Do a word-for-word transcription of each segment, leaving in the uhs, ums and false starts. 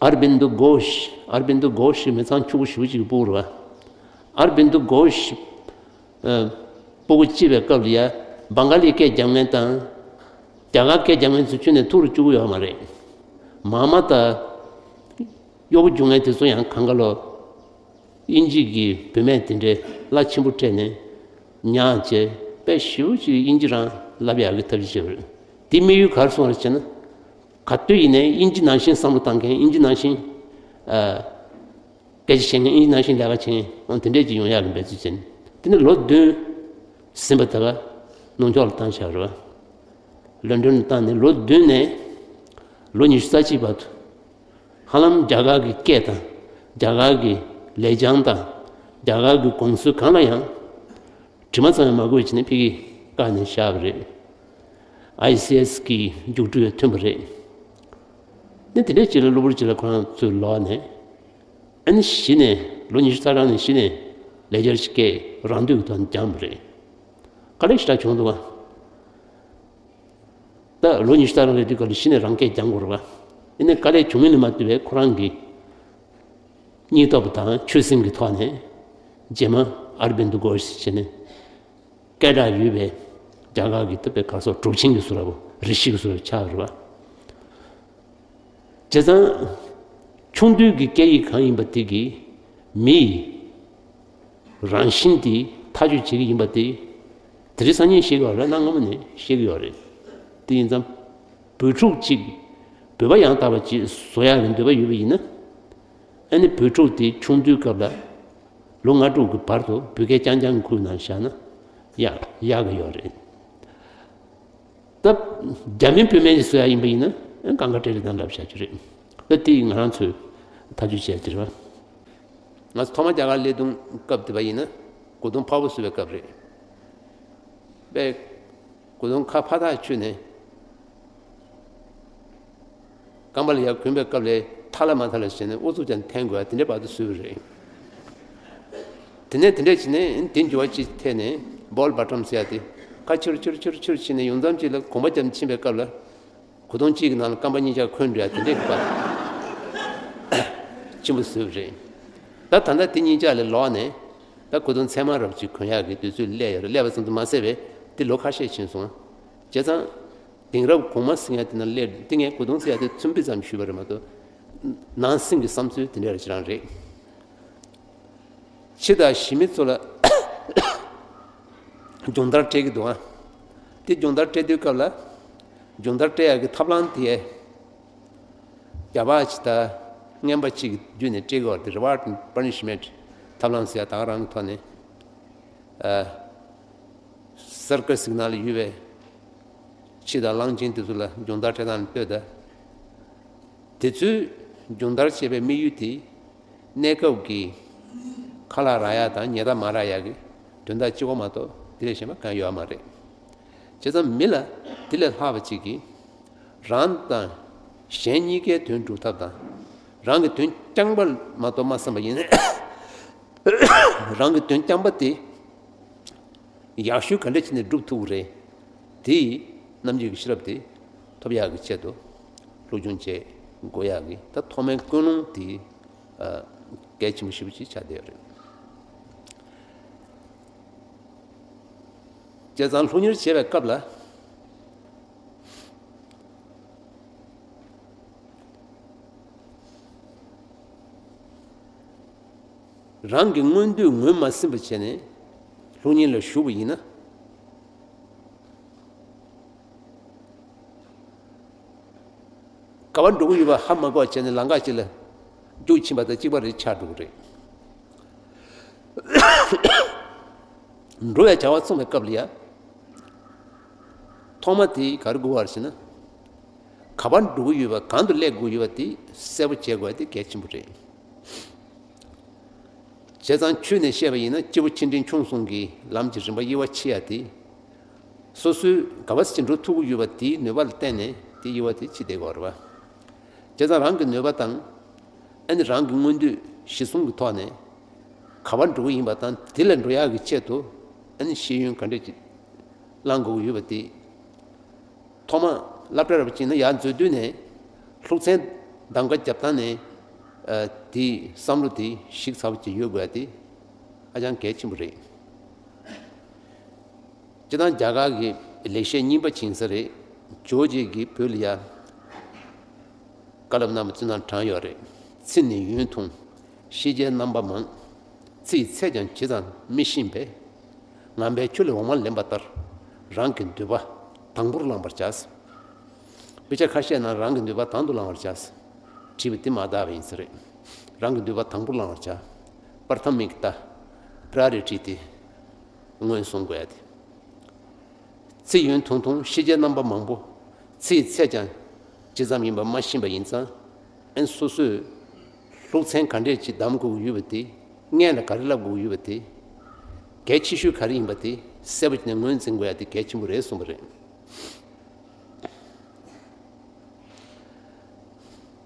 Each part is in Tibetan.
ཨར་བིན་དུ་གྷོཤ། ཨར་བིན་དུ་གྷོཤ་ཞེས་མི་ཚང་ཕྲུ་གུ་ཞེ་པོ་ཅིག་གི་སྤུ་གུ་རེད་བ། ཨར་བིན་དུ་གྷོཤ་ཨ་སྤུ་གུ་སྐྱེས་པའི་སྐབས་ལ་ཡ་བང་ག་ལི་སྐད་རྒྱག་མཁན་དང་། རྒྱ་གར་སྐད་རྒྱག་མཁན་ཚོ་ཁྱོན་ནས་ཐུག་རུ་བཅུག་གི་ཡོད་མ་རེད། མ་མ་ད་གཡོག་པོ་རྒྱུག་མཁན་དེ་ཚོ་ཡང་གང་ག་ལོ། དབྱིན་ཇི་གི་བུད་མེད་དེ་འདྲའི་བླ་ཆེན་པོ་སྤྲད་ནས་ཉག་བྱས་དཔེ་ཞེ་པོ་ཅིག་དབྱིན་ཇི་རང་བསླབ་ཡག་གི་ཐབས་ཤེས་བྱས་པ་རེད། དེ་དམིགས་ཡུལ་ག་རེ་སོང་རེད་ཟེར་ན། ག་དུས་ཡིན་ནའི་དབྱིན་ཇི་ནང་བཞིན་བསམ་བློ་བཏང་མཁན། དབྱིན་ཇི་ནང་བཞིན་ཨ་སྐད་ཆ་བཤད་མཁན། དབྱིན་ཇི་ནང་བཞིན་ལས་ཀ་བྱེད་མཁན། འོ་དེ་འདྲས་ཅིག་ཡོང་ཡག་གི་འབད་བརྩོན་བྱས་ནས། དེ་ནས་ལོ་བདུན་ཟིན་པ་དེ་ག་ནང་འཁྱོག་ལ་བཏང་བཞག་རེད་བ། ལོན་ཌོན་ལ་བཏང་ནས་ལོ་བདུན་ནས་ལོ་ཉི་ཤུ་རྩ་གཅིག་བར་དུ། ཧ་ལམ་རྒྱ་གར་གྱི་སྐད་དང་། རྒྱ་གར་གྱི་ལེགས་བྱང་དང་། རྒྱ་གར་གྱི་གོམས་སྲོལ་གང་ལ་ཡང་དྲི་མ་ཙམ་ཡང་མ་གོས་བྱས་ནས་ཕ་གིར་བཀག་ནས་བཞག་པ་རེད། ཨའི་སི་ཨེ་སི་གི་མཇུག་སྒྲིལ་བས་ཐོན་པ་རེད། ནི་དེ་འདྲས་ཅིག་ལ་གློ་བུར་ཅིག་ལ་ཁོ་རང་ཚོའི་ལོག་ནས། ཨ་ནི་གཞི་ནས་ལོ་ཉི་ཤུ་རྩ་གྲངས་ནས་གཞི་ནས་ལེགས་སྦྱར་གྱི་སྐད་རང་འདོད་ཀྱི་ཐོག་ནས་སྦྱངས་པ་རེད། དཀའ་ལས་ཞེ་དྲག་བྱུང་འདུག་ག་ད་ལོ་ཉི་ཤུ་རྩ་གྲངས་རེད་དུས་སྐབས་ལ་གཞི་ནས་རང་སྐད་སྦྱང་དགོས་རེད་བ། ཡིན་ནའི་དཀའ་ལས་བྱུང་མིན་ལ་མ་ལྟོས་པའི་ཁོ་རང་གི་སྙིང་སྟོབས་དང་ཆོད་སེམས་ཀྱི་ཐོག་ནས་རྗེས་མ་ཨར་བིན་དུ་གྷོཤ་ཟེར་བྱས་ནས་སྐད་གྲགས་ཡོད་པའི་རྒྱ་གར་གྱི་ད་དཔེ་ག་སོགས་གྲུབ་ཆེན་གྱི་བཟོ་འདྲ་པོ། རི་ཤི་གི་བཟོ་འདྲ་ཆགས་རེད་བ། བྱས་ཙང་ཆུང་དུས་ཀྱི་སྐད་ཡིག་གང་ཡིན་པ་དེ་གིས་མི་ཡི་རང་བཞིན་དེ་ཐག་གཅོད་བྱེད་ཀྱི་ཡིན་པ་དེ། དེ་རིང་སང་ཉིན་ཤེས་ཀྱི་ཡོད་རེད། གནའ་སྔ་མོ་ནས་ཤེས་ཀྱི་ཡོད་རེད། དེ་ཡིན་ཙང་བུ་ཕྲུག་ཅིག་བོད་པ་ཡང་དག་པ་ཅིག་བཟོ་ཡག་གི་འདོད་པ་ཡོད་པ་ཡིན་ན། ཨ་ནི་བུ་ཕྲུག་དེ་ཆུང་དུས་སྐབས་ལ་ལོ་ལྔ་དྲུག་གི་བར་དུ་བོད་སྐད་རྐྱང་རྐྱང་ཁུར་ནང་བཞག་ན་ཡག་ཡག་གི་ཡོད་རེད། ད་རྒྱ་མིན་བོད་སྨན་ཞིག་བཟོ་ཡག་ཡིན་པ་ཡིན་ན་ཨ་གང་ག་སྤྲད་རེད་དང་ལབ་བཞག་རྒྱུ་རེད། ད་དེ་ང་རང་ཚོས་ཐག་གཅོད་བྱས་ཀྱི་རེད་བ། ང་ཚོ་ཐོག་མ་རྒྱ་གར་སླེབས་དུས་སྐབས་དེ་བ་ཡིན་ན་གོས་ཐུང་ཕ་བོ་བཟོ་བའི་སྐབས་རེད། དཔེ་གོས་ཐུང་ཁ་ཕར་ཐག་ཆོད་ནས་རྐང་པ་ལ་ཡར་གོན་པའི་སྐབས་ལ་ཐལ་ལ་མ་ཐལ་ལ་བྱས་ནས་ཨུ་ཚུགས་ཀྱང་འཐེན་དགོས་ཡ་དེ་འདྲའི་བར་དུ་བཟོས་པ་རེད། དེ་ནས་དེ་འདྲས་བྱས་ནས་དེ་འགྱུར་བ་ཅིག་ཐེབས་ནས་བོལ་བ་ཊམ་ཟེར་ཡ་དེ་ཁ་ཕྱིར་ཕྱིར་ཕྱིར་ཕྱིར་ཕྱིན་ནས་ཡོང་མཚམས་ཅིག་ལ་གོམ་པ་བརྒྱབ་ནས་ཕྱིན་པའི་སྐབས་ལ། གོས་ཐུང་གཅིག་གི་ནང་ལ་རྐང་པ་གཉིས་ཆ་འཁོན་འགྲོ་ཡ་དེ་འདྲས་ཀྱི་བར་ཆེན་པོ་བཟོས་པ་རེད། ད་ད་ལྟ་དེ་གཉིས་ཆ་ལས་ལོག་ནས་ད་གོས་ཐུང་ཚད་མ་རབ་ཅིག་གོན་ཡག་གི་དུས་ཚོད་སླེབས་ཡོད་རེད། སླེབས་པ་ཙམ་དུ་མ་ཟད་པའི་དེ་ལོ་ཁ་ཤས་ཕྱིན་སོང་། བྱས་ཙང་དེང་རབས་གོང་མ་ཟེར་མཁན་དེ་ནང་སླེབས་དེ་ངས་གོས་ཐུང་ཟེར་ཡ་དེ་ཚུམ་པི་ཙམ་ཞུས་པ་རེད་མ་གཏོགས། ནང་སེམས་ཀྱི་བསམ་ཚུལ་དེ་འདྲ་རེ་ཅིག་རང་རེད། ཕྱི་དང་གཞི་མི་ཚོ་ལ་སྦྱོང་བརྡར་སྤྲད་ཀྱི་འདུག་ཨ། དེ་སྦྱོང་བརྡར་སྤྲད་དུས་སྐབས་ལ་སྦྱོང་བརྡར་སྤྲད་ཡག་གི་ཐབས་ལམ་དེ་རྒྱ་ཕར་ཅིག་དང་རྔན་པ་ཅིག་གི་བརྒྱུད་ནས་སྤྲད་ཀྱི་ཡོད་རེད། དེ་རི་ཝར་ཌི་པ་ནི་ཤི་མེན་ཊི་ཐབས་ལམ་ཟེར་ཡ་ད་ག་རང་གི་ཐོག་ནས་ཨ། སར་ཀ་སི་གི་ནང་ལ་ཡོད་པའི་ཕྱི་དང་གླང་ཆེན་དེ་ཚོ་ལ་སྦྱོང་བརྡར་སྤྲད་སྟངས་ལ་ལྟོས་ད། དེ་ཚོའི་སྦྱོང་བརྡར་བྱེད་པའི་དམིགས་ཡུལ་དེ་གནས་སྐབས་ཀྱི་ཁ་ལག་རག་ཡ་དང་ཉལ་ཐ་མ་རག་ཡ་གི་དོན་དག་གཅིག་པོ་མ་གཏོགས་དེ་ལས་གཞན་པ་གང་ཡོད་མ་རེད། བྱས་ཙང་མི་ལ་དེ་ལས་ལྷག་པ་ཅིག་གིས་རང་དང་གཞན་གཉིས་ཀའི་དོན་སྒྲུབ་ཐབས་དང་། རང་གི་དོན་རྐྱང་པ་མ་གཏོགས་མ་བསམ་པ་ཡིན་ན། རང་གི་དོན་རྐྱང་པ་དེ་ཡག་ཤོས་ག་འདྲ་བྱས་ནས་སྒྲུབ་ཐུབ་ཀྱི་རེད། དེ་རྣམ་འགྱུར་གྱི་ཤེས་རབ་དེ་ཐོབ་ཡག་གི་ཆེད་དུ་སློབ་སྦྱོང་བྱེད་དགོས་ཡག་གི་ད་ཐོག་མའི་ཀུན་སློང་དེ་ཨ་གལ་ཆེན་པོ་ཞེ་པོ་ཅིག་ཆགས་བསྡད་ཡོད་རེད། བྱས་ཙང་སློབ་གཉེར་བྱེད་པའི་སྐབས་ལ། རང་གི་མངོན་འདོད་ངོས་མ་ཟིན་པ་བྱས་ནས་སློབ་གཉེར་ལ་ཞུགས་པ་ཡིན་ན། ག་པར་འགྲོ་གི་ཡོད་པ་ཧ་མ་གོ་བ་བྱས་ནས་ལམ་ཁ་ཅིག་ལ་རྒྱུགས་ཕྱིན་པ་དང་གཅིག་པ་རེད་ཆགས་འགྲོ་གི་རེད། འགྲོ་བའི་བྱ་བ་བརྩམས་པའི་སྐབས་ལ་ཡ། ཐོག་མ་དེ་ག་རེ་དགོས་པ་རེད་ཟེར་ན། ག་པར་འགྲོ་གི་ཡོད་པ་གང་དུ་སླེབས་དགོས་ཡོད་པ་དེ་གསལ་པོ་བྱེད་དགོས་པ་དེ་གལ་ཆེན་པོ་རེད། བྱས་ཙང་ཆོས་ནས་བཤད་པ་ཡིན་ན་སྐྱེས་བུ་ཆེ་འབྲིང་ཆུང་གསུམ་གྱི་ལམ་གྱི་རིམ་པ་དབྱེ་བ་ཕྱེ་ཡ་དེ། སོ་སོའི་ག་པར་ཅིག་འགྲོ་ཐུབ་ཀྱི་ཡོད་པ་དེའི་ནུས་པ་ལ་བརྟེན་ནས་དེ་དབྱེ་བ་དེ་ཕྱེ་བསྡད་དགོས་རེད་པ། བྱས་ཙང་རང་གི་ནུས་པ་དང་། ཨ་ནི་རང་གི་མངོན་འདོད་གཞི་བཟུང་གི་ཐོག་ནས་ག་པར་འགྲོ་གི་ཡིན་པ་དང་དེ་ལ་འགྲོ་ཡག་གི་ཆེད་དུ་ཨ་ནི་ཤེས་ཡོན་ག་འདྲས་ཅིག་བླང་དགོས་ཀྱི་ཡོད་པ་དེ། ཐོག་མ་སློབ་གྲྭ་རབ་ཅིག་ན་ཡར་འཛུལ་དུས་ནས་ལྷུག་ཚན་གདམ་ག་རྒྱབ་སྟངས་ནས་ ཨ། དེའི་བསམ་བློ་དེ་ཞིབ་ཚགས་པོ་ཅིག་ཡོད་དགོས་ཡ་དེ་ཧ་ཅང་གལ་ཆེན་པོ་རེད། སྤྱིར་བཏང་རྒྱ་གར་གྱི་ལེགས་བཤད་རྙིང་པ་ཕྱིན་ས་རེད། ཇོ་བོ་རྗེ་གིས་བོད་ལ་ཡ་བཀའ་སློབ་གནང་བ་ཚུལ་ནང་དྲངས་ཡོད་རེད། ཚིག་ནི་ཡུན་ཐུང་། ཤེས་བྱའི་རྣམ་པ་མང་། ཚིག་ཚད་ཀྱང་ཇི་ཙམ་མི་ཤེས་པས། ངན་པའི་ཆུ་ལས་འོ་མ་ལེན་པ་ལྟར། རང་གི་འདོད་པ་དང་པོར་བླང་བར་བྱ། དཔེ་ཆ་ཁ་ཤས་ནང་རང་གི་འདོད་པ་དང་དུ་བླང་བར་བྱ། བྲིས་པ་དེ་མ་དག་པ་ཡིན་ས་རེད། རང་གི་འདོད་པ་དང་པོར་བླང་བར་བྱ། པར་ཐམ་མིག་ཏ། པྲ་རི་ཊི་དེ་སྔོན་གསུང་དགོས་ཡ་དེ། ཚིག་ཡུན་ཐུང་ཐུང་། ཤེས་བྱའི་རྣམ་པ་མང་པོ། ཚིག་ཚད་ཀྱང་ཇི་ཙམ་ཡིན་པ་མ་ཤེས་པ་ཡིན་ཙང་། ཨན་སོ་སོས་སློབ་ཚན་ག་འདྲས་ཅིག་གདམ་དགོས་ཀྱི་ཡོད་པ་དེ། སྔོན་ལ་ག་རེ་བསླབ་དགོས་ཀྱི་ཡོད་པ་དེ། གལ་ཆེ་ཤོས་ག་རེ་ཡིན་པ་དེ་གསལ་པོ་བྱས་ནས་ངོས་འཛིན་དགོས་ཡ་དེ་གལ་ཆེན་པོ་རེད་གསུངས་པ་རེད།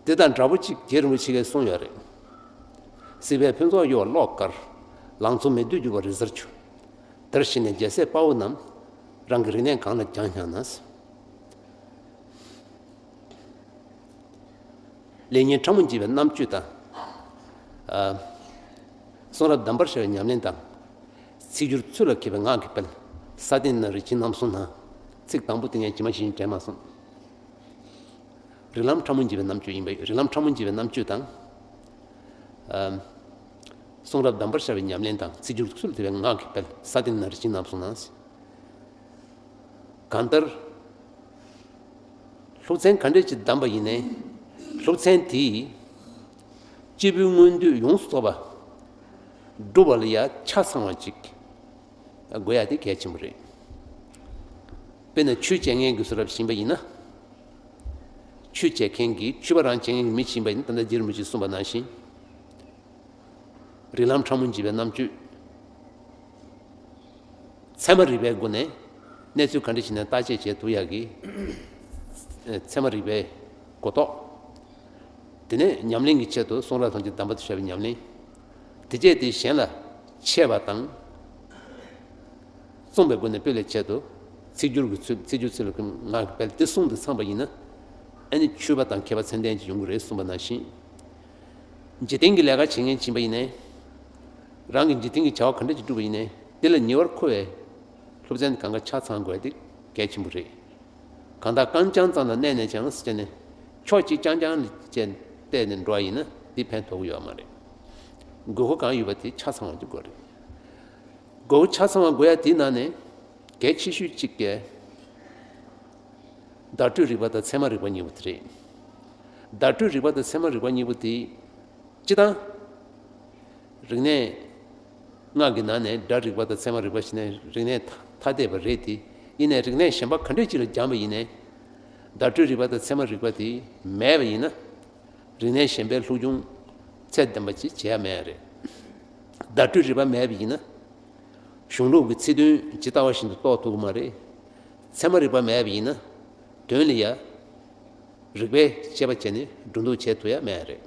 དེ་དང་འདྲ་པོ་གཅིག་རྗེ་རིན་པོ་ཆེ་གིས་གསུངས་ཡོད་རེད། སྲིད་པའི་ཕུན་ཚོགས་གཡོ་བ་གློག་དཀར། ལང་ཚོ་མེ་དུད་འགྱུར་བ་རི་གཟར་ཆུ། དེར་ཞེན་ནས་རྒྱལ་སྲས་དཔའ་བོ་རྣམས། རང་གི་རིག་གནས་གང་ལ་སྦྱངས་སྙམ་ན། ལེགས་ཉེས་ཕྲ་མོ་འབྱེད་པའི་རྣམ་དཔྱོད་དང་། ཨ། གསུང་རབ་གདམས་པར་ཤར་བའི་ཉམས་ལེན་དང་། ཚིག་སྦྱོར་ཚུལ་ལ་མཁས་པའི་ངག་གི་དཔལ། ས་སྟེང་ན་རེ་ཇི་རྣམ་གསུངས་ན། ཚིག་དང་པོ་དེ་ངས་ཇི་མ་ཞིག་དྲན་མ་སོང་། རིགས་ལམ་ཕྲ་མོ་འབྱེད་པའི་རྣམ་དཔྱོད་ཡིན་པས། རིགས་ལམ་ཕྲ་མོ་འབྱེད་པའི་རྣམ་དཔྱོད་དང་། ཨ། གསུང་རབ་གདམས་པར་ཤར་བའི་ཉམས་ལེན་དང་། ཚིག་སྦྱོར་ཚུལ་དེ་བའི་ངག་གི་དཔལ། ས་སྟེང་ན་རེ་ཇི་རྣམ་གསུངས་ན། གང་ལྟར། སློབ་ཚན་ག་འདྲས་ཅིག་བདམས་པ་ཡིན་ནའི། སློབ་ཚན་དེས་སྐྱེས་བུའི་མངོན་འདོད་ཡོངས་སུ་རྫོགས་པ་སྒྲུབ་པ་ལ་ཡ་ཆ་ཚང་བ་ཅིག་དགོས་ཡ་དེ་གལ་ཆེན་པོ་རེད། དཔེར་ན་ཆོས་བྱེད་མཁན་གྱི་བཟོ་འདྲ་ཞིག་ཡིན་པ་ཡིན་ན། ཆོས་བྱེད་མཁན་གྱི་ཆོས་པ་རང་བྱེད་མཁན་གྱི་མི་ཞིག་ཡིན་པ་ཡིན་ན། ད་ལྟ་རྗེ་རིན་པོ་ཆེས་གསུངས་པ་ནང་བཞིན། རིགས་ལམ་ཕྲ་མོ་འབྱེད་པའི་རྣམ་དཔྱོད། ཚད་མ་རིག་པའི་སྒོ་ནས་གནས་ཚུལ་ག་འདྲ་ཞིག་ནས་བརྟག་དཔྱད་བྱེད་ཐུབ་ཡག་གི། ཚད་མ་རིག་པའི་གོ་རྟོགས། དེ་ནས་ཉམས་ལེན་གྱི་ཆེད་དུ་གསུང་རབ་ཐམས་ཅད་གདམས་པ་དང་བཅས་པའི་ཉམས་ལེན། དེ་རྗེས་དེ་གཞན་ལ་འཆད་པ་དང་། གསུངས་པའི་སྒོ་ནས་སྤེལ་བའི་ཆེད་དུ། ཚིག་སྦྱོར་གྱི་ཚུལ། ཚིག་སྦྱོར་ཚུལ་ལ་ངག་གི་དཔལ་དེ་གསུམ་དུ་ཚང་བ་ཡིན་ན། ཨ་ནི་ཆོས་པ་དང་མཁས་པ་ཚད་ལྡན་ཅིག་ཡོང་གི་རེད་གསུངས་པ་ནང་བཞིན། འཇིག་རྟེན་གྱི་ལས་ཀ་བྱེད་མཁན་ཡིན་པ་ཡིན་ནའི། རང་གི་འཇིག་རྟེན་གྱི་བྱ་བ་ག་འདྲ་ཅིག་བསྒྲུབས་པ་ཡིན་ནའི། དེ་ལ་ཉེ་བར་མཁོ་བའི་སློབ་ཚན་གང་ག་ཆ་ཚང་དགོས་ཏེ་གལ་ཆེན་པོ་རེད། གང་ལྟར་རྐང་རྐྱང་ཙམ་ལ་གནས་ནས་ཀྱང་ཟེར་ནས། ཕྱོགས་གཅིག་རྐྱང་རྐྱང་ལ་བཅད་བལྟས་ནས་འགྲོ་བ་ཡིན་ན་འདི་ཕན་ཐོགས་ཀྱི་ཡོད་མ་རེད། དགོས་མཁོ་གང་ཡོད་པ་དེ་ཆ་ཚང་བ་ཅིག་དགོས་རེད། དགོས་མཁོ་ཆ་ཚང་བ་དགོས་ཡ་དེའི་ནང་ནས་གལ་ཆེ་ཤོས་གཅིག་གི་བརྡ་སྤྲོད་རིག་པ་དང་ཚད་མ་རིག་པ་གཉིས་པོ་དེ་རེད། བརྡ་སྤྲོད་རིག་པ་དང་ཚད་མ་རིག་པ་གཉིས་པོ་དེ། སྤྱིར་བཏང་། རིག་གནས་ལྔ་གི་ནང་ནས་སྒྲ་རིག་པ་དང་ཚད་མ་རིག་པ་ཞེས་ནས་རིག་གནས་ཐ་ཐ་དད་པ་རེད་དེ། ཡིན་ནའི་རིག་གནས་གཞན་པ་ག་འདྲས་ཅིག་ལ་སྦྱངས་པ་ཡིན་ནའི། བརྡ་སྤྲོད་རིག་པ་དང་ཚད་མ་རིག་པ་དེ་མེད་པ་ཡིན་ན། རིག་གནས་གཞན་པའི་སློབ་སྦྱོང་ཚད་ལྡན་པ་ཅིག་བྱེད་ཡ་མེད་རེད། བརྡ་སྤྲོད་རིག་པ་མེད་པ་ཡིན་ན། གཞུང་ལུགས་ཀྱི་ཚིག་དོན་ཇི་ལྟ་བ་བཞིན་དུ་རྟོགས་ཐུབ་ཀྱི་མ་རེད། ཚད་མ་རིག་པ་མེད་པ་ཡིན་ན། དོན་ལ་ཡ། རིགས་པས་དཔྱད་པ་བྱས་ནས་སྒྲོ་འདོགས་བྱེད་ཐུབ་ཡ་མེད་རེད།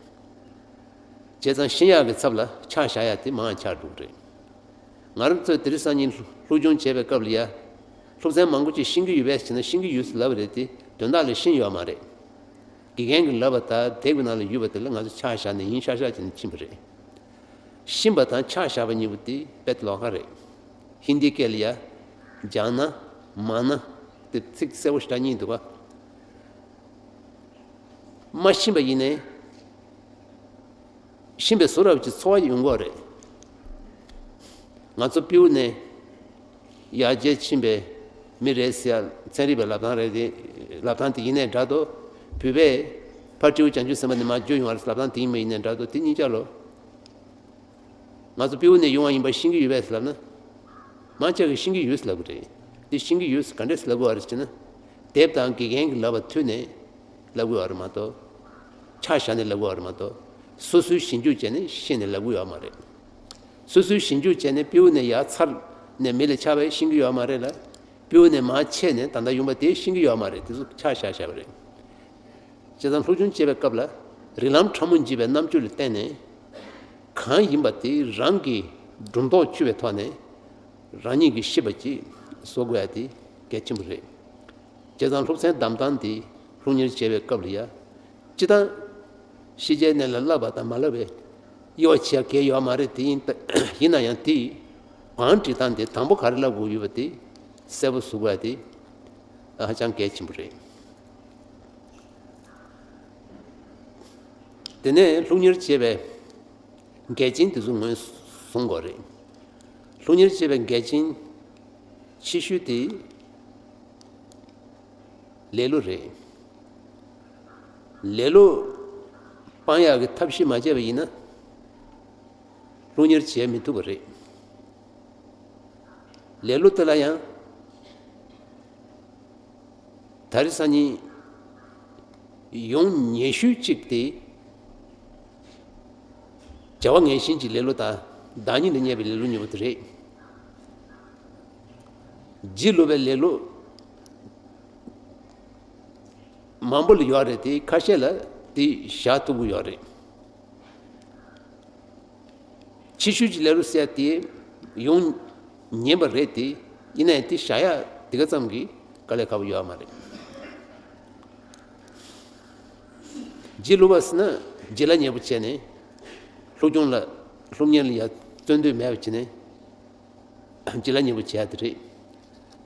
བྱས་ཙང་ཤེས་ཡག་གི་ཚབ་ལ་ཆ་བཞག་ཡ་དེ་མང་ཆགས་འགྲོ་གི་རེད། ང་རང་ཚོས་དེ་རིང་སང་ཉིན་སློབ་སྦྱོང་བྱེད་པའི་སྐབས་ལ་ཡ། སློབ་ཚན་མང་པོ་ཅིག་ཤེས་ཀྱི་ཡོད་པས་ཟེར་ན་ཤེས་ཀྱི་ཡོད་ཟེར་ལབ་པ་རེད་དེ། དོན་དག་ལ་ཤེས་ཡོད་མ་རེད། དགེ་རྒན་གྱིས་ལབ་པ་དང་དེབ་ཀྱི་ནང་ལ་ཡོད་པ་དེ་ལ་ང་ཚོ་ཆ་བཞག་ནས་ཡིན་ཤག་ཤག་བྱས་ནས་ཕྱིན་པ་རེད། ཤེས་པ་དང་ཆ་བཞག་པ་གཉིས་པོ་དེ་དཔེ་ལོགས་ཀ་རེད། ཧིན་དི་སྐད་ལ་ཡ། ཇཱ་ན། མཱ་ན། དེ་ཚིག་གསལ་པོ་ཞེ་དྲག་གཉིས་འདུག་ག་མ་ཤེས་པ་ཡིན་ནའི། ཤེས་པའི་བཟོ་འདྲ་ཅིག་ཚོར་བ་ཡོང་གི་རེད། ང་ཚོ་སྤྲེའུ་ནས་ཡར་རྒྱས་ཕྱིན་པའི་མི་རེད་ཟེར་ཡ་ཚན་རིག་པའི་ལབ་སྟངས་རེད་དེ། ལབ་སྟངས་དེ་ཡིན་ནའི་འདྲ་འདུག་བོད་པས་ཕ་སྤྲེའུ་བྱང་ཆུབ་སེམས་དཔའ་ནས་མར་བརྒྱུད་ཡོང་བ་རེད་ལབ་སྟངས་དེ་ཡིན་པ་ཡིན་ནའི་འདྲ་འདུག་དེ་གཉིས་ཆ་ལོ། ང་ཚོ་སྤྲེའུ་ནས་ཡོང་བ་ཡིན་པ་ཤེས་ཀྱི་ཡོད་པས་ལབ་ན། མང་ཆེ་གིས་ཤེས་ཀྱི་ཡོད་ལབ་ཀྱི་རེད། དེ་ཤེས་ཀྱི་ཡོད་ག་འདྲས་ལབ་དགོས་པ་རེད་ཟེར་ན། དེབ་དང་དགེ་རྒན་གྱིས་ལབ་པ་མཐུད་ནས་ལབ་དགོས་པ་རེད་མ་གཏོགས། ཆ་བཞག་ནས་ལབ་དགོས་པ་རེད་མ་གཏོགས། སོ་སོའི་ཞིབ་འཇུག་བྱས་ནས་ཤེས་ནས་ལབ་དགོས་ཡོད་མ་རེད། སོ་སོའི་ཞིབ་འཇུག་བྱས་ནས་སྤྲེའུ་ནས་ཡར་ཚར་ནས་མི་ལ་ཆགས་པས་ཤེས་ཀྱི་ཡོད་མ་རེད་ལ། སྤྲེའུ་ནས་མར་ཆད་ནས་ད་ལྟ་ཡོང་པ་དེ་ཤེས་ཀྱི་ཡོད་མ་རེད། དེ་ཚོ་ཆ་བཞག་བཞག་པ་རེད། བྱས་ཙང་སློབ་སྦྱོང་བྱེད་པའི་སྐབས་ལ་རིགས་ལམ་ཕྲ་མོ་འབྱེད་པའི་རྣམ་དཔྱོད་ལ་བརྟེན་ནས། གང་ཡིན་པ་དེ་རང་གིས་སྒྲོ་འདོགས་གཅོད་པའི་ཐོག་ནས་རང་ཉིད་ཀྱིས་ཤེས་པ་ཅིག་བཟོ་དགོས་ཡ་དེ་གལ་ཆེན་པོ་རེད། བྱས་ཙང་སློབ་ཚན་བདམས་སྟངས་དེ་སློབ་གཉེར་བྱེད་པའི་སྐབས་ལ་ཡ། སྤྱིར་བཏང་ ཤེས་བྱའི་གནས་ལ་བསླབ་པ་དང་མ་བསླབ་པའི་དབྱེ་བ་ཕྱེ་ཡ་གལ་ཡོད་མ་རེད། དེ་ཡིན་ད་ཡིན་ན་ཡང་དེ་བང་སྒྲིག་སྟངས་དེ་དང་པོ་ག་རེ་བསླབ་དགོས་ཡོད་པ་དེ་གསལ་པོ་བཟོ་དགོས་ཡ་དེ་ཧ་ཅང་གལ་ཆེན་པོ་རེད། དེ་ནས་སློབ་གཉེར་བྱེད་པའི་འགལ་རྐྱེན་དེ་ཚོ་ངོས་བཟུང་དགོས་རེད། སློབ་གཉེར་བྱེད་པའི་འགལ་རྐྱེན་ཆེ་ཤོས་དེ་ལེ་ལོ་རེད། ལེ་ལོ་སྤང་ཡག་གི་ཐབས་ཤེས་མ་བྱས་པ་ཡིན་ན་སློབ་གཉེར་བྱེད་མི་ཐུབ་པ་རེད། ལེ་ལོ་དེ་ལ་ཡང་ད་རེས་སང་ཉིན་ཡོང་ཉེ་ཤོས་གཅིག་དེ་བྱ་བ་ངན་ཞེན་གྱི་ལེ་ལོ་དང་བདག་ཉིད་ལ་བརྙས་པའི་ལེ་ལོ་གཉིས་པོ་དེ་རེད། བྱིས་ལོ་བའི་ལེ་ལོ་མང་པོ་ལ་ཡོད་རེད། དེ་ཁ་ཤས་ལ་དེ་བཞག་ཐུབ་ཀྱི་ཡོད་རེད། ཕྱི་ཤུལ་གྱི་ལེ་ལོ་ཟེར་ཡ་དེ་ཡོང་ཉན་པ་རེད་དེ། ཡིན་ནའི་དེ་བཞག་ཡ་དེ་ག་ཙམ་གྱིས་དཀའ་ལས་ཁག་པོ་ཡོད་མ་རེད། བྱིས་ལོ་བ་ཟེར་ན་བྱིས་ལ་ཉེ་པོ་བྱས་ནས་སློབ་སྦྱོང་ལ་སློབ་གཉེར་ལ་ཡ་བརྩོན་འདོད་མེད་པ་བྱས་ནས་བྱིས་ལ་ཉེ་པོ་བྱས་ཡ་དེ་རེད།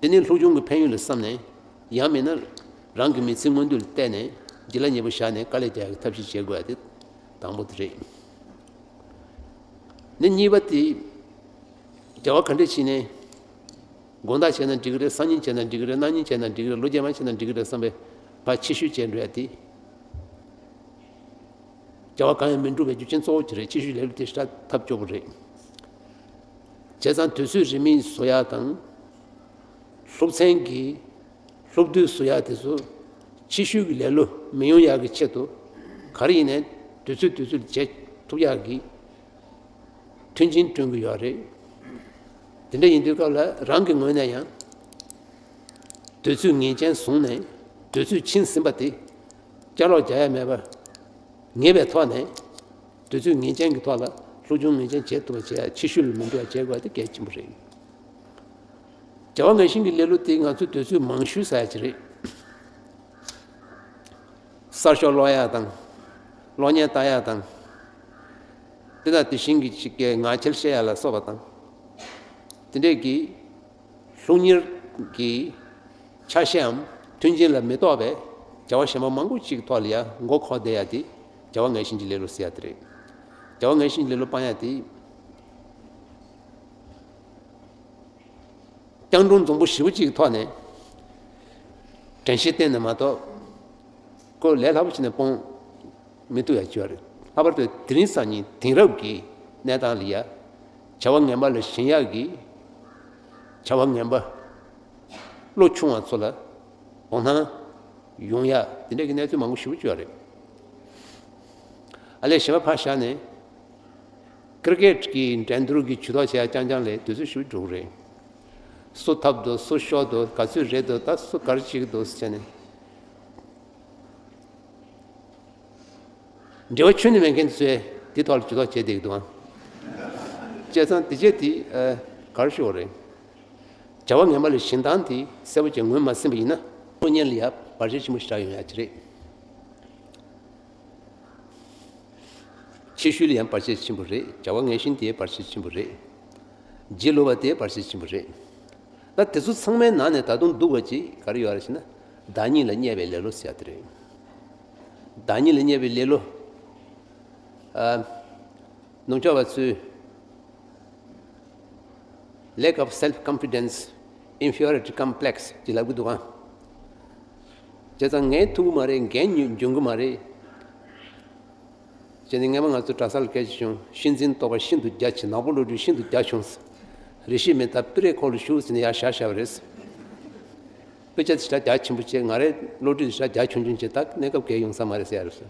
དེ་ནས་སློབ་སྦྱོང་གི་ཕན་ཡོན་ལ་བསམ་ནས་ཡང་མིན་ན་རང་གི་མི་ཚེའི་མངོན་འདོད་ལ་བལྟས་ནས་བྱིས་ལ་ཉེ་པོ་བཞག་ནས་དཀའ་ལས་རྒྱག་ཡ་གི་ཐབས་ཤེས་བྱེད་དགོས་ཡ་དེ་དང་པོ་དེ་རེད། ནི་གཉིས་པ་དེ་བྱ་བ་ག་འདྲ་བྱས་ནས་དགོང་དག་བྱས་ན་འགྲིག་གི་རེད། སང་ཉིན་བྱས་ན་འགྲིག་གི་རེད། གནངས་ཉིན་བྱས་ན་འགྲིག་གི་རེད། ལོ་རྗེས་མ་བྱས་ན་འགྲིག་གི་རེད་བསམ་པའི་ཕར་ཕྱི་བཤོལ་བྱས་འགྲོ་ཡ་དེ་བྱ་བ་གང་ཡང་མི་འགྲུབ་པའི་རྒྱུ་རྐྱེན་གཙོ་བོ་དེ་རེད། ཕྱི་བཤོལ་ལེ་ལོ་དེ་ཞེ་དྲག་ཐབས་སྐྱོ་པོ་རེད། བྱས་ཙང་དུས་ཚོད་རིན་མེད་བཟོ་ཡ་དང་སློབ་ཚན་གྱི་སློབ་དུས་བཟོ་ཡ་དེ་ཚོ་ཕྱི་བཤོལ་གྱི་ལེ་ལོ་མི་ཡོང་ཡག་གི་ཆེད་དུ་ག་རེ་ཡིན་ནའི་དུས་ཚོད་དུས་ཚོད་བྱེད་ཐུབ་ཡག་གི་མཐུན་རྐྱེན་བསྐྲུན་གྱི་ཡོད་རེད། དེ་འདྲ་ཡིན་དུས་སྐབས་ལ་རང་གི་ངོས་ནས་ཡང་དུས་ཚོད་ངེས་ཅན་བཟུང་ནས་དུས་ཚོད་ཕྱིན་ཟིན་པ་དེ་བསྐྱར་ལོག་རྒྱག་ཡ་མེད་པར་ངེས་པའི་ཐོག་ནས་དུས་ཚོད་ངེས་ཅན་གྱི་ཐོག་ལ་སློབ་སྦྱོང་ངེས་ཅན་བྱེད་ཐུབ་པ་བྱེད་ཡ། ཕྱི་བཤོལ་མི་འགྲོ་ཡ་བྱེད་དགོས་པ་དེ་གལ་ཆེན་པོ་རེད། བྱ་བ་ངན་ཞེན་གྱི་ལེ་ལོ་དེ་ང་ཚོས་དུས་ཚོད་མང་ཤོས་ཟ་ཡ་ཅིག་རེད། གསར་ཤོག་ཀློག་ཡ་དང་ཀློག་བརྙན་ལྟ་ཡ་དང་། དེ་དང་དེ་བཞིན་གྱི་ཅིག་གི་ངག་འཁྱལ་བཤད་ཡ་ལ་སོགས་པ་དང་། དེ་འདྲས་ཀྱི་སློབ་གཉེར་གྱི་ཆ་ཤས་འམ་མཐུན་རྐྱེན་ལ་མི་གཏོགས་པའི་བྱ་བ་གཞན་པ་མང་པོ་ཅིག་ཐོག་ལ་ཡ་མགོ་འཁོར་བསྡད་ཡ་དེ་བྱ་བ་ངན་ཞེན་གྱི་ལེ་ལོ་ཟེར་ཡ་དེ་རེད། བྱ་བ་ངན་ཞེན་གྱི་ལེ་ལོ་སྤང་ཡ་དེ། སྤྱང་གྲུང་འཛོམས་པོ་ཞེ་པོ་ཅིག་གི་ཐོག་ནས་དྲན་ཤེས་བསྟེན་ནས་མ་གཏོགས་ཁོ་ལས་སླ་པོ་བྱས་ནས་སྤོང་མི་ཐུབ་ཡ་ཅིག་ཡོད་རེད། ལྷག་པར་དུ་དེ་རིང་སང་ཉིན་དེང་རབས་ཀྱི་གནས་སྟངས་ལ་ཡ་བྱ་བ་ངན་པ་ལ་ཞེན་ཡག་གི་བྱ་བ་ངན་པ་བློ་ཆུང་བ་ཚོ་ལ་དོ་སྣང་ཡོང་ཡ་དེ་འདྲ་གི་གནས་ཚུལ་མང་པོ་ཞེ་པོ་ཅིག་ཡོད་རེད། ཨ་ལས་གཞན་པ་ཕར་བཞག་ནས། ཀིར་ཀེཊ་ཀྱི་འགྲན་བསྡུར་གྱི་ཇུས་གཏོགས་བྱེད་ཡ་རྐྱང་རྐྱང་ལས་དུས་ཚོད་ཞེ་པོ་འགྲོ་གི་རེད། སུ་འཐབ་འདུག་སུ་ཤོར་འདུག་ག་ཚོད་རེད་འདུག་ད་སུ་ག་རེ་བྱེད་ཀྱི་འདུག་ཟེར་བྱས་ནས། འབྲེལ་བ་ཁྱོན་ནས་མེད་མཁན་ཚོས་དེ་ཐོག་ལ་ཇུས་གཏོགས་བྱེད་བསྡད་ཀྱི་འདུག་ཨང་། བྱས་ཙང་དེ་རྗེས་དེ་ཨ་ག་རེ་ཤོར་བ་རེད། བྱ་བ་ངན་པ་ལ་ཞེན་སྟངས་དེ་གསལ་པོ་བྱས་ངོས་མ་ཟིན་པ་ཡིན་ན་སློབ་གཉེར་ལ་ཡ་བར་ཆད་ཆེན་པོ་ཞིག་རག་ཡོང་ཡ་ཅིག་རེད། ཕྱི་ཤུལ་ལ་ཡང་བར་ཆད་ཆེན་པོ་རེད། བྱ་བ་ངན་ཞེན་དེ་བར་ཆད་ཆེན་པོ་རེད། བྱིས་ལོ་བ་དེ་བར་ཆད་ཆེན་པོ་རེད། ད་དེ་ཚོ་ཚང་མའི་ནང་ནས་ད་དུང་སྡུག་པ་ཅིག་ག་རེ་ཡོད་རེད་ཟེར་ན། བདག་ཉིད་ལ་བརྙས་པའི་ལེ་ལོ་ཟེར་ཡ་དེ་རེད། བདག་ཉིད་ལ་བརྙས་པའི་ལེ་ལོ། ཨ། ནུབ་ཕྱོགས་པ་ཚོས་lack of self confidence, inferiority complex ཅེས་ལབ་ཀྱི་འདུག་ག། བྱས་ཙང་ངས་ཐུབ་ཀྱི་མ་རེད། འགན་འཇོན་གྱི་མ་རེད། བྱས་ནས་སྔས་མ་ང་ཚོ་གྲྭ་ས་ལ་སྐད་ཆ་བྱུང་། གཤིས་འཛིན་རྟོག་པ་ཤིན་ཏུ་རྒྱ་ཆེ། ནག་པོ་བློ་གྲོས་ཤིན་ཏུ་རྒྱ་ཆུང་། རེ་ཞིག་མི་ཐབས་པི་རེ་ཁོག་ལ་ཞུགས་ཟེར་ནས་ཡར་བཞག་བཞག་པ་རེད། དཔེ་ཆ་དེ་ཞེ་དྲག་རྒྱ་ཆེན་པོ་བྱས། ང་རའི་བློ་གྲོས་དེ་ཞེ་དྲག་རྒྱ་ཆུང་ཆུང་བྱས། ད་གནས་སྐབས་གལ་ཡོང་ས་མ་རེད་ཟེར་ཡ་རེད་ཟེར།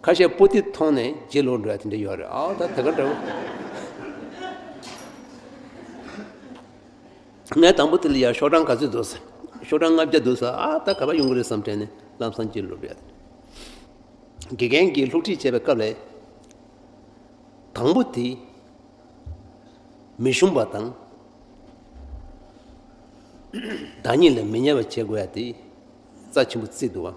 ཁ་ཤས་པོ་ཏི་མཐོང་ནས་བརྗེད་ལོག་འགྲོ་ཡ་དེ་འདྲ་ཡོད་རེད། ཨ་ད་དེ་ག་འདྲ་བོ། ངས་དང་པོ་དེ་ལ་ཡ་ཤོག་གྲངས་ག་ཚོད་འདུག་ཟེར། ཤོག་གྲངས་ལྔ་བརྒྱ་འདུག་ཟེར། ཨ་ད་ག་པར་ཡོང་གི་རེད་བསམ་དྲན་ནས་ལམ་སང་བརྗེད་ལོག་འགྲོ་ཡ་དེ། དགེ་རྒན་གྱིས་སློབ་ཁྲིད་བྱེད་པའི་སྐབས་ལ། དང་པོ་དེ་མི་ཞུམ་པ་དང་། བདག་ཉིད་ལ་མི་བརྙས་པ་བྱེད་དགོས་ཡ་དེ་རྩ་ཆེན་པོ་བརྩིས་འདུག་བ།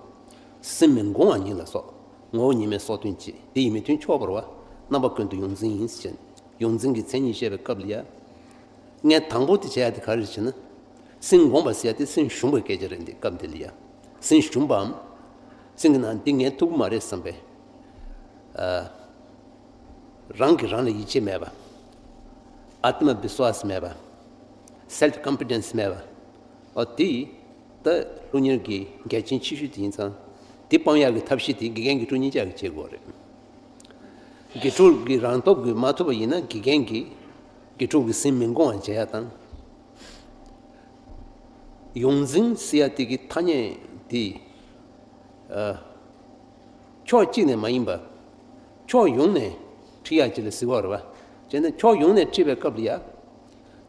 སེམས་མི་འགོང་བ་ཉིད་ལ་སོགས། ངོ་བོ་ཉིད་མེད་སྲོག་ལྟོན་གཅིག་དེ་ཡི་མི་མཐུན་ཕྱོགས་བོར་བ། རྣམ་པ་ཀུན་ཏུ་ཡོངས་འཛིན་ཡིན་ཟེར་བྱས་ནས་ཡོངས་འཛིན་གྱི་མཚན་ཉིད་བཤད་པའི་སྐབས་ལ་ཡ། ངས་དང་པོ་དེ་བྱས་ཡ་དེ་ག་རེ་རེད་ཟེར་ན། སེམས་བསྒོམ་པ་ཟེར་ཡ་དེ་སེམས་ཞུམ་པའི་སྐད་ཆ་རེད་འདི་སྐབས་འདི་ལ་ཡ། སེམས་ཞུམ་པའམ། སེམས་ཀྱི་ནང་འདི་ངས་ཐུབ་ཀྱི་མ་རེད་བསམ་པའི། ཨ། རང་གིས་རང་ལ་ཡིད་ཆེས་མེད་པ། ཨ་ཏི་མ་བི་སུ་ཝཱ་སི་མེད་པ། སེལ་ཕི་ཀོན་ཕི་ཌེན་སི་མེད་པ། ཨོ་དེ་ད་སློབ་གཉེར་གྱི་འགལ་རྐྱེན་ཆེ་ཤོས་དེ་ཡིན་ཙང་། དེ་སྤང་ཡག་གི་ཐབས་ཤེས་དེ་དགེ་རྒན་དགེ་ཕྲུག་གཉིས་ཆ་གིས་བྱེད་དགོས་རེད། དགེ་ཕྲུག་གིས་རང་སྟོབས་ཀྱིས་མ་ཐུབ་པ་ཡིན་ན་དགེ་རྒན་གྱིས་དགེ་ཕྲུག་གི་སེམས་མི་འགོང་བ་བྱེད་ཡག་དང་། ཡོངས་འཛིན་ཟེར་ཡ་དེ་གི་ཐ་སྙད་དེ། ཨ། ཕྱོགས་གཅིག་ནས་མ་ཡིན་པ། ཕྱོགས་ཡོངས་ནས་ཁྲིད་ཡག་ཅིག་ལ་ཟེར་བ་རེད་བ། བྱས་ན་ཕྱོགས་ཡོངས་ནས་ཁྲིད་པའི་སྐབས་ལ་ཡ།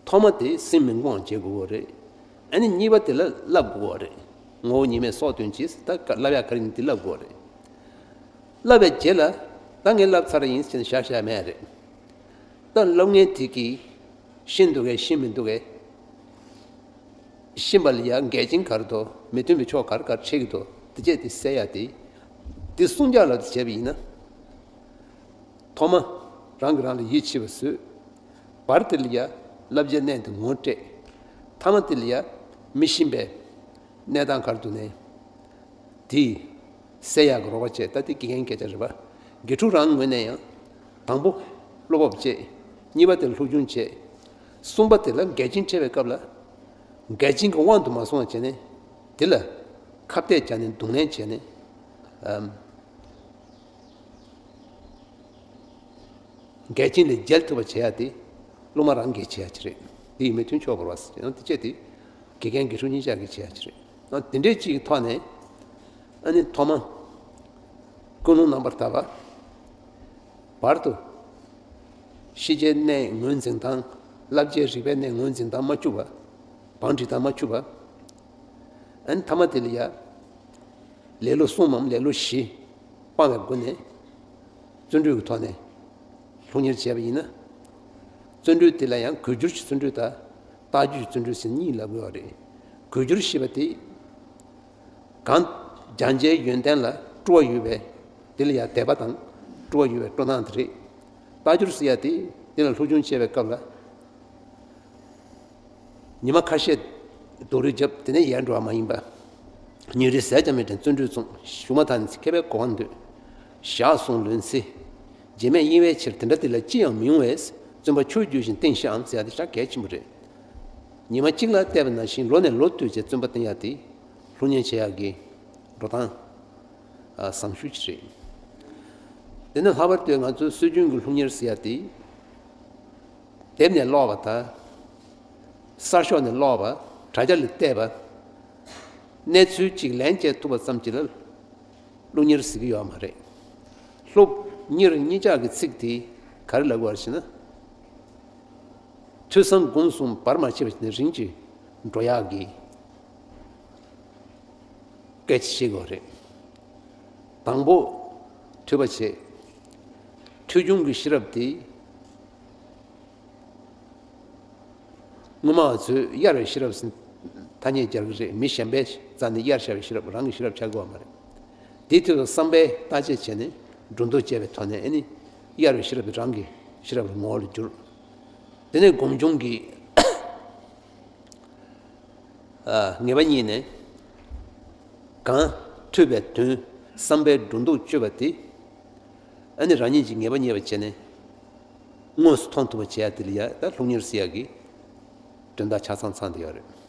ཐོག་མ་དེ་སེམས་མི་འགོང་བ་བྱེད་དགོས་པ་རེད། ཨ་ནི་གཉིས་པ་དེ་ལ་བསླབ་དགོས་པ་རེད། ངོ་བོ་ཉིད་མེད་སྲོག་ལྟོན་གྱིས་ད་བསླབ་ཡག་ག་རེ་ཡིན་དེ་བསླབ་དགོས་པ་རེད། བསླབ་པའི་རྗེས་ལ་ད་ངས་བསླབ་ཚར་ཡིན་ཟེར་ནས་བཞག་བཞག་མེད་རེད། ད་སློབ་མཁན་དེ་གིས་ཤེས་འདུག་གས་ཤེས་མི་འདུག་གས། ཤེས་པ་ལ་ཡང་འགལ་རྐྱེན་ག་རེ་འདུག་མི་མཐུན་པའི་ཕྱོགས་ག་རེ་ག་རེ་འཕྲད་ཀྱི་འདུག་དེ་བྱས་དེ་སེལ་ཡ་དེ། དེ་སྲུང་སྐྱོབ་ལ་དེ་བྱས་པ་ཡིན་ན། ཐོག་མ་རང་གིས་རང་ལ་ཡིད་ཆེས་པ་བཟོས། བར་དེ་ལ་ཡ་བསླབ་བྱའི་གནས་དེ་ངོ་སྤྲད། ཐ་མ་དེ་ལ་ཡ་མི་ཤེས་པའི་གནས་སྟངས་ག་རེ་འདུག་ནས། དེ་སེལ་ཡག་གི་རོགས་པ་བྱས། ད་དེ་དགེ་རྒན་སྐད་ཆ་རེད་པ། དགེ་ཕྲུག་རང་ངོས་ནས་ཡང་། དང་པོ། བློ་སྤོབས་བྱེད། གཉིས་པ་དེ་ལ་སློབ་སྦྱོང་བྱེད། གསུམ་པ་དེ་ལ་འགལ་རྐྱེན་འཕྲད་པའི་སྐབས་ལ། འགལ་རྐྱེན་གྱི་དབང་དུ་མ་སོང་བ་བྱས་ནས། དེ་ལ་ཁ་གཏད་བྱས་ནས་གདོང་ལེན་བྱས་ནས། ཨམ། འགལ་རྐྱེན་ལས་རྒྱལ་ཐུབ་པ་བྱེད་ཡ་དེ་སློབ་མ་རང་གིས་བྱེད་ཡ་ཅིག་རེད། དེ་ཡིས་མི་མཐུན་ཕྱོགས་བོར་བ་ཟེར་ཡང་དེ་བྱས་དེ་དགེ་རྒན་དགེ་ཕྲུག་གཉིས་ཆ་གིས་བྱེད་ཡ་ཅིག་རེད། ཡང་དེ་འདྲའི་ཅིག་གི་ཐོག་ནས་ཨ་ནི་ཐོག་མ་ཀུན་སློང་རྣམ་པར་དག་པ། བར་དུ་ཤེས་བྱའི་གནས་ངོས་འཛིན་དང་བསླབ་བྱའི་རིག་པའི་གནས་ངོས་འཛིན་དང་མ་འཁྲུལ་བ། བང་སྒྲིག་དང་མ་འཁྲུལ་བ། ཨ་ནི་ཐ་མ་དེ་ལ་ཡ། ལེ་ལོ་གསུམ་མམ་ལེ་ལོ་བཞི་སྤངས་པའི་སྒོ་ནས་བརྩོན་འགྲུས་ཀྱི་ཐོག་ནས་སློབ་གཉེར་བྱས་པ་ཡིན་ན། བརྩོན་འགྲུས་དེ་ལ་ཡང་གོས་འགྱུར་གྱི་བརྩོན་འགྲུས་དང་རྟགས་འགྱུར་གྱི་བརྩོན་འགྲུས་ཟེར་གཉིས་ལབ་དགོས་པ་རེད། གོས་འགྱུར་ཞེས་པ་དེ། གང་སྦྱང་བྱའི་ཡོན་ཏན་ལ་སྤྲོ་བ་ཡོད་པས་དེ་ལ་ཡང་དད་པ་དང་སྤྲོ་བ་ཡོད་པའི་སྤྲོ་སྣང་དེ་རེད། རྟགས་འགྱུར་ཟེར་ཡ་དེ་དེ་ལ་སློབ་སྦྱོང་བྱེད་པའི་སྐབས་ལ། ཉི་མ་ཁ་ཤས་རྡོ་རིལ་བརྒྱབ་དེ་ནས་ཡལ་འགྲོ་བ་མ་ཡིན་པ། ཉིན་རེ་ཟས་ཀྱང་མི་དྲན་བརྩོན་འགྲུས་བྱུང་ཞུགས་མ་ཐག་ནས་མཁས་པའི་གོ་འཕང་འདོད། ཞག་སོང་ལོན་ཚེ། རྗེས་མེད་གཡེང་བའི་ཕྱིར་དེ་འདྲ་དེ་ལ་ཅི་ཡང་མི་འོང་བས་བརྩོན་པ་ཆུར་གྱུར་བཞིན་བསྟེན་ཤིག་ཨང་ཟེར་ཡ་དེ་ཞེ་དྲག་གལ་ཆེན་པོ་རེད། ཉི་མ་གཅིག་ལ་བལྟས་པ་ནང་བཞིན་ལོ་ནས་ལོ་བསྟུད་བྱས་བརྩོན་པ་བསྟེན་ཡ་དེ་སློབ་གཉེར་བྱེད་ཡག་གི་འགྲོ་སྟངས་བཟང་ཤོས་ཅིག་རེད། དེ་ནས་ལྷག་པར་དུ་ང་ཚོའི་སྲོལ་རྒྱུན་གྱི་སློབ་གཉེར་ཟེར་ཡ་དེ། དེབ་ནས་ཀློག་པ་དང་། གསར་ཤོག་ནས་ཀློག་པ། དྲ་རྒྱ་ལ་བལྟས་པ། གནས་ཚུལ་གཅིག་ལན་གཅིག་ཐུབ་པ་ཙམ་གྱིས་ལ་སློབ་གཉེར་ཟེར་གྱི་ཡོད་མ་རེད། སློབ་གཉེར་གཉིས་ཆ་གི་ཚིག་དེ་ག་རེ་ལབ་དགོས་རེད་ཟེར་ན། ཐོས་བསམ་སྒོམ་གསུམ་བར་མ་ཆད་པ་བྱས་ནས་རིམ་གྱིས་འགྲོ་ཡག་གི་སྐད་ཆ་བཤད་དགོས་རེད། དང་པོ་ཐོས་པ་བྱེད། ཐོས་བྱུང་གི་ཤེས་རབ་དེ། སྔོན་མ་བ་ཚོས་གཡར་བའི་ཤེས་རབ་ཟེར་ཐ་སྙད་སྦྱར་གི་རེད། མི་གཞན་པའི་རྩ་ནས་གཡར་བཞག་པའི་ཤེས་རབ་རང་གི་ཤེས་རབ་ཆགས་དགོས་པ་མ་རེད། དེའི་དུས་སུ་བསམ་པས་བརྟག་དཔྱད་བྱས་ནས་སྒྲོ་འདོགས་བཅད་པའི་ཐོག་ནས་ཨ་ནི་གཡར་བའི་ཤེས་རབ་དེ་རང་གི་ཤེས་རབ་ལ་ངོ་བོ་ལ་བསྒྱུར། དེ་ནས་སྒོམ་བྱུང་གི་ཨ། ངེས་པ་རྙེད་ནས། གང་ཐོས་པའི་དོན་བསམ་པའི་སྒྲོ་འདོགས་གཅོད་པ་དེ། ཨ་ནི་རང་ཉིད་ཀྱིས་ངེས་པ་རྙེད་པ་བྱས་ནས། དངོས་སུ་མཐོང་ཐུབ་པ་བྱེད་ཡ་དེ་ལ་ཡ་ད་སློབ་གཉེར་ཟེར་ཡ་གི་དོན་དག་ཆ་ཚང་ཚང་དེ་ཡོད་རེད།